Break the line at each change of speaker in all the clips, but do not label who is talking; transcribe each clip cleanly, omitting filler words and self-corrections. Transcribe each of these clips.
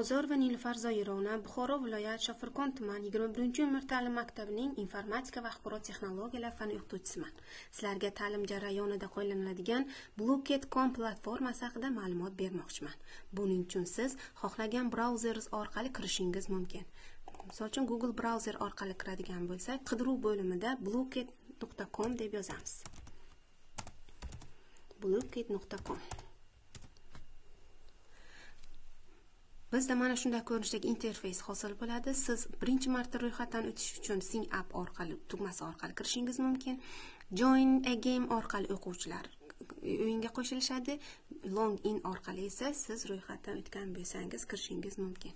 Ozorova Nilufar Zoirovna, Buxoro viloyat Shofirkon tuman 21-umr ta'lim maktabining informatika va axborot texnologiyalari fani o'qituvchisiman. Sizlarga ta'lim jarayonida qo'llaniladigan Blooket.com platformasi haqida ma'lumot bermoqchiman. Buning uchun siz xohlagan brauzeringiz orqali kirishingiz mumkin. Misol uchun Google brauzer orqali kiradigan bo'lsak, qidiruv bo'limida blooket.com deb yozamiz. blooket.com. Bizda mana shunday ko'rinishdagi interfeys hosil bo'ladi. Siz birinchi marta ro'yxatdan o'tish uchun Sign up orqali tugmasi orqali kirishingiz mumkin. Join a game orqali o'quvchilar o'yinga qo'shilishadi. Log in orqali esa siz ro'yxatdan o'tgan bo'lsangiz kirishingiz mumkin.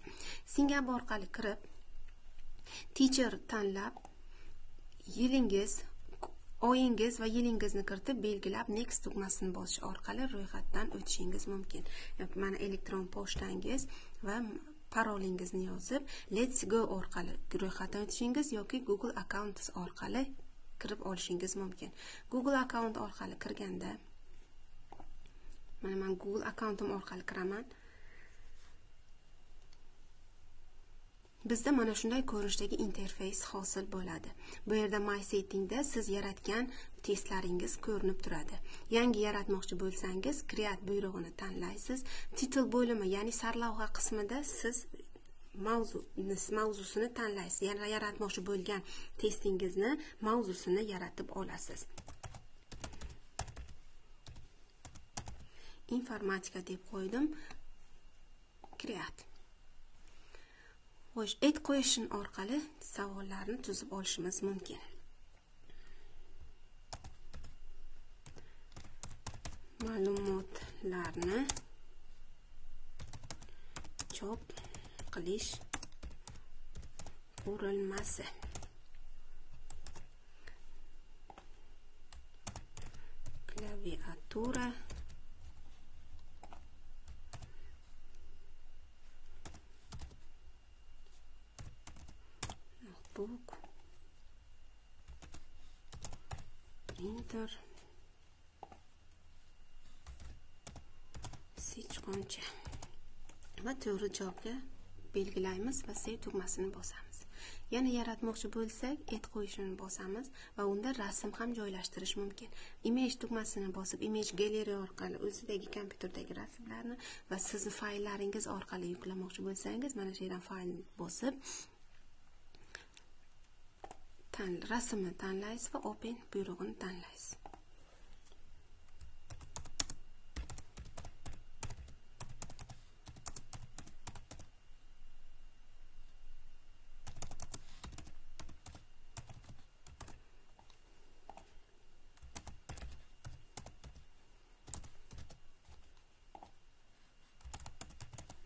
Sign up orqali kirib, teacher tanlab, yilingiz, oyingiz va yilingizni kiritib belgilab next tugmasini bosish orqali ro'yxatdan o'tishingiz mumkin. Mana elektron pochtangiz va parolingizni yozib let's go orqali ro'yxatdan o'tishingiz yoki Google account orqali kirib olishingiz mumkin. Google account orqali kirganda mana men Google accountim orqali kiraman. Bizda mana shunday ko'rinishdagi interfeys hosil bo'ladi. Bu yerda My Settingda siz yaratgan testlaringiz ko'rinib turadi. Yangi yaratmoqchi bo'lsangiz, Create buyrug'ini tanlaysiz. Title bo'limi, ya'ni sarlavha qismida siz mavzusini tanlaysiz. Ya'ni yaratmoqchi bo'lgan testingizni mavzusini yaratib olasiz. Informatika deb qo'ydim. Create. Xo'sh, add question orqali savollarni tuzib olishimiz mumkin. Ma'lumotlarni chop qilish qurilmasi. Klaviatura notebook, printer, sichqoncha va to'g'ri javobga belgilaymiz va save tugmasini bosamiz. Yana yaratmoqchi bo'lsak, add qo'yishini bosamiz va unda rasm ham joylashtirish mumkin. Image tugmasini bosib, image gallery orqali o'zidagi kompyuterdagi rasmlarni va sizni fayllaringiz orqali yuklamoqchi bo'lsangiz, mana shu yerdan fayl bosib rasmni tanlaysiz va open buyrug'ini tanlaysiz.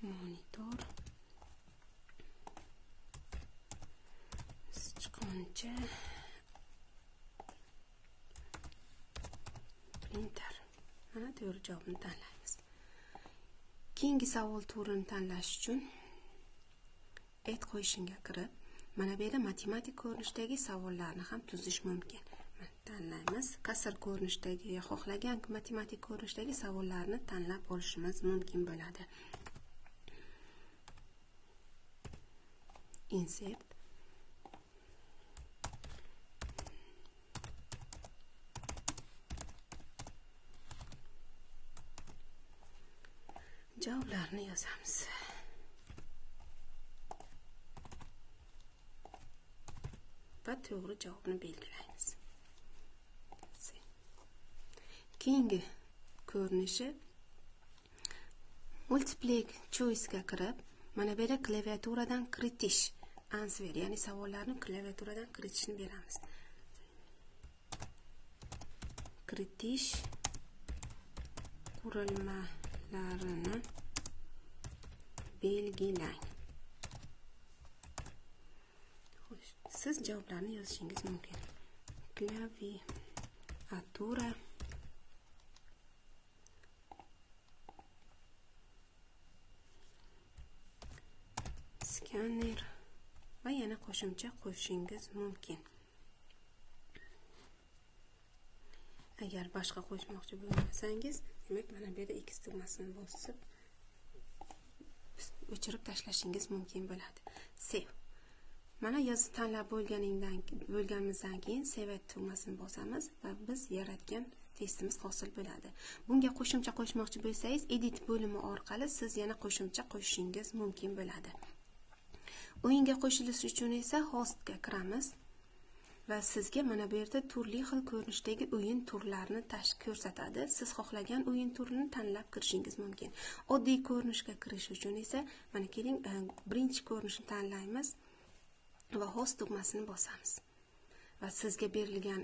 Monitor, sichqoncha, printer. Mana to'g'ri javobni tanlaymiz. Keyingi savol turini tanlash uchun add qo'yishingga kirib, mana bu yerda matematik ko'rinishdagi savollarni ham tuzish mumkin. Tanlaymiz. Kasr ko'rinishdagi yo xohlagan matematik ko'rinishdagi savollarni tanlab olishimiz mumkin bo'ladi. Insert, javoblarni yozamiz. Va to'g'ri javobni belgilaymiz. Keyingi ko'rinishi multiple choice ga kirib, mana bu yerda klaviaturadan kiritish answer, ya'ni savollarni klaviaturadan kiritishni beramiz. Kiritish qurilmalarini belgilang. Xo'sh, siz javoblarni yozishingiz mumkin. Klaviatura, skaner va yana qo'shimcha qo'shishingiz mumkin. Agar boshqa qo'shmoqchi bo'lmasangiz, demak mana bu yerda X tugmasini bosib o'chirib tashlashingiz mumkin bo'ladi. Save. Mana yozib tanlab bo'lganimizdan keyin Save tugmasini bosamiz va biz yaratgan testimiz hosil bo'ladi. Bunga qo'shimcha qo'shmoqchi bo'lsangiz, Edit bo'limi orqali siz yana qo'shimcha qo'shishingiz mumkin bo'ladi. O'yinga qo'shilish uchun esa Hostga kiramiz va sizga mana bu yerda turli xil ko'rinishdagi o'yin turlarini ko'rsatadi. Siz xohlagan o'yin turini tanlab kirishingiz mumkin. Oddiy ko'rinishga kirish uchun esa mana keling, birinchi ko'rinishni tanlaymiz va Host tugmasini bosamiz. Va sizga berilgan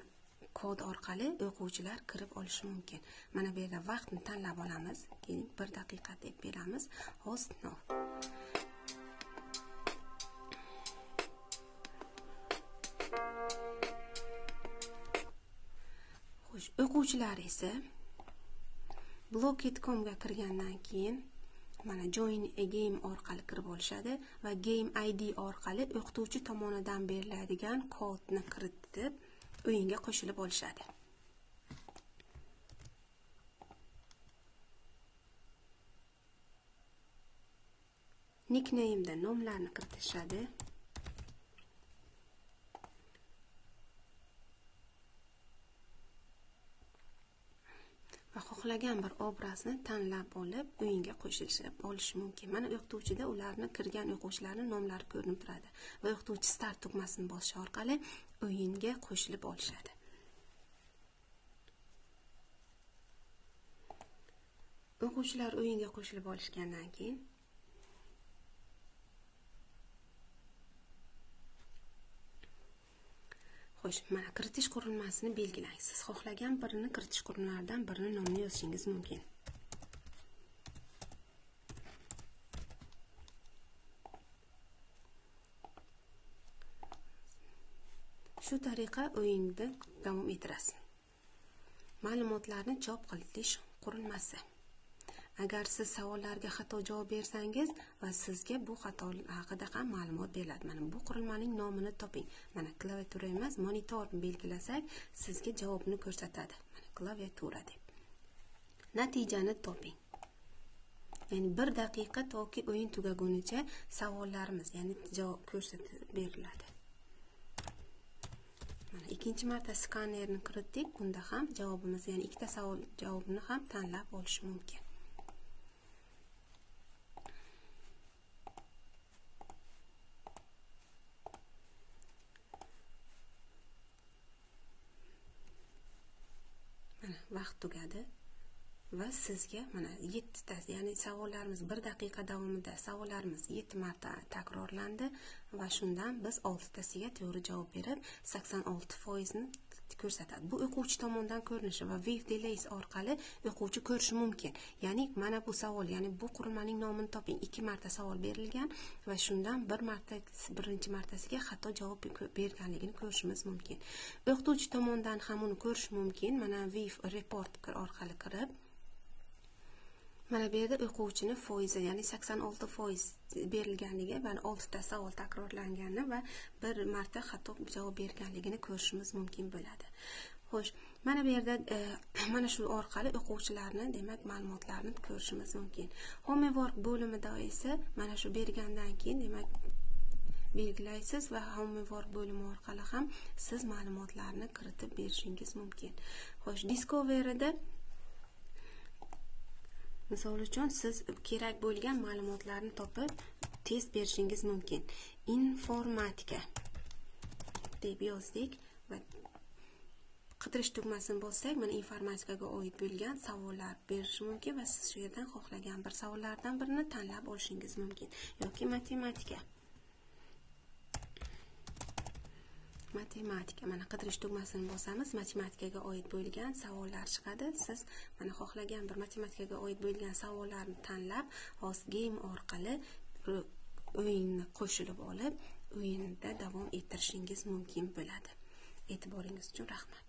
kod orqali o'quvchilar kirib olishi mumkin. Mana bu yerda vaqtni tanlab olamiz. Keling, 1 daqiqa deb beramiz. Host now. Xo'sh, o'quvchilar esa Blokit.com ga kirgandan keyin mana Join a Game orqali kirib olishadi va Game ID orqali o'qituvchi tomonidan beriladigan kodni kiritib o'yinga qo'shilib olishadi. Nickname'da nomlarni kiritishadi. Va xohlagan bir obrazni tanlab olib o'yinga qo'shilishib olish mumkin. Mana o'qituvchida ularni kirgan o'quvchilarning nomlari ko'rinib turadi va o'qituvchi start tugmasini bosish orqali o'yinga qo'shilib olishadi. O'quvchilar o'yinga qo'shilib olishgandan keyin xo'sh, mana kiritish qurilmasini belgilang. Siz xohlagan birini kiritish qurilmalaridan birini nomini yozishingiz mumkin. Shu tariqa o'yinni davom ettirasiz. Ma'lumotlarni chop qilish qurilmasi. Agar siz savollarga xato javob bersangiz va sizga bu xato haqida ham ma'lumot beriladi. Mana bu qurilmaning nomini toping. Mana klaviatura emas, monitor belgilasak, sizga javobni ko'rsatadi. Mana klaviatura deb. Natijani toping. Ya'ni 1 daqiqa toki o'yin tugagunicha savollarimiz, ya'ni javob ko'rsatib beriladi. Mana ikkinchi marta skanerni kiritdik. Bunda ham javobimiz, ya'ni ikkita savol javobini ham tanlab olish mumkin. Mana vaqt tugadi va sizga mana 7 ta, ya'ni savollarimiz 1 daqiqa davomida savollarimiz 7 marta takrorlandi va shundan biz 6 tasiga to'g'ri javob berib 86% ni ko'rsatadi. Bu o'quvchi tomonidan ko'rinishi va Wave Delays orqali o'quvchi ko'rishi mumkin. Ya'ni mana bu savol, ya'ni bu qurilmaning nomini toping. 2 marta savol berilgan va shundan bir marta, birinchi martasiga xato javob berganligini ko'rishimiz mumkin. O'qituvchi tomonidan ham uni ko'rish mumkin. Mana Wave Report orqali kirib mana bu yerda o'quvchini foizi, ya'ni 86% berilganligi va 6 ta savol takrorlangani va bir marta xato javob berganligini ko'rishimiz mumkin bo'ladi. Xo'sh, mana bu yerda mana shu orqali o'quvchilarni, demak, ma'lumotlarni ko'rishimiz mumkin. Homework bo'limida esa mana shu bergandan keyin, demak, belgilaysiz va Homework bo'limi orqali ham siz ma'lumotlarni kiritib berishingiz mumkin. Xo'sh, Discovery'da misol uchun siz kerak bo'lgan ma'lumotlarni topib test berishingiz mumkin. Informatika deb yozdik va qidirish tugmasini bossak, mana informatikaga oid bo'lgan savollar berishi mumkin va siz shu yerdan xohlagan bir savollardan birini tanlab olishingiz mumkin yoki matematika. Matematika, mana qidirish tugmasini bosamiz, matematikaga oid bo'lgan savollar chiqadi. Siz mana xohlagan bir matematikaga oid bo'lgan savollarni tanlab, hozir game orqali o'yinni qo'shilib olib, o'yinda davom ettirishingiz mumkin bo'ladi. E'tiboringiz uchun rahmat.